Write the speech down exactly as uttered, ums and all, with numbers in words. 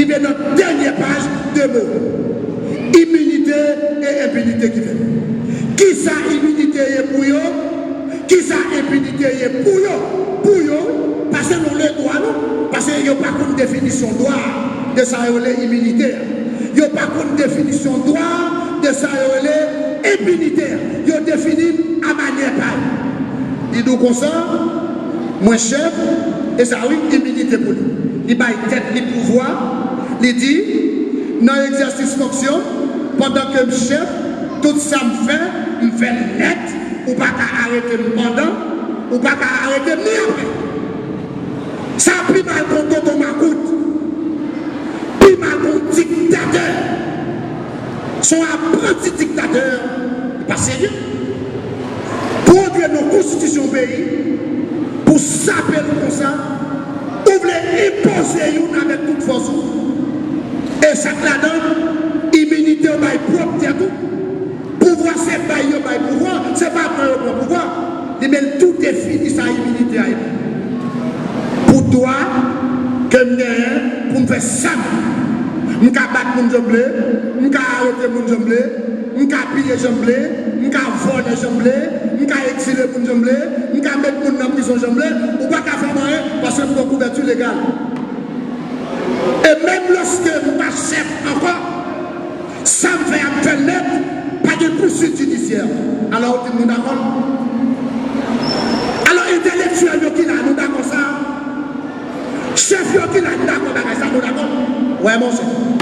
rive nan dènye paj de mo. Iminite e enpinite ki fèt. Kisa iminite ye pou yo? Kisa enpinite ye pou yo? Pou yo, paske nou le dwa nou, paske yo pa konn definisyon dwa de sa yo rele iminite a. Yo pa konn definisyon dwa de sa yo rele enpinite a. Yo defini l a manyè pa yo. Li di w konsa, mwen chèf, e sa wi, iminite pou li. Li bay tèt li pouvwa, li di, nan egzèsis fonksyon, pandan ke m chèf, tout sa m fè, m fè l nèt, ou pa ka arete m pandan, ou pa ka arete m ni apre. Sa pi mal ke yon tonton makout, pi mal ke yon diktatè. Se yon apranti diktatè, li pa serye. Pou antre nan konstitisyon peyi, pou sape l konsa, ou vle enpoze youn avèk tout fòs ou. E sa k ladan, iminite w bay pwòp tèt ou. Pouvwa se bay yo bay pouvwa, se pa pran yo pran pouvwa. Li men l tou defini sa iminite a ye. Pou dwa ke m genyen pou m fè sa m vle. M ka bat moun jan m vle, m ka arete moun jan m vle, m ka piye jan m vle, m ka vòlè jan m vle, m ka egzile moun jan m vle, m ka met moun nan prizon jan m vle, ou pa ka fè m anyen paske m gen kouvèti legal. E menm lòske m pa chèf ankò, sa m fè a m fè l nèt, pa gen pousuit jidisyè. Alò, ou di m nou dakò? Alò, entelektyèl yo ki la, nou dakò sa? Chèf yo ki la, nou dakò bagay sa, nou dakò? Wè, monchè.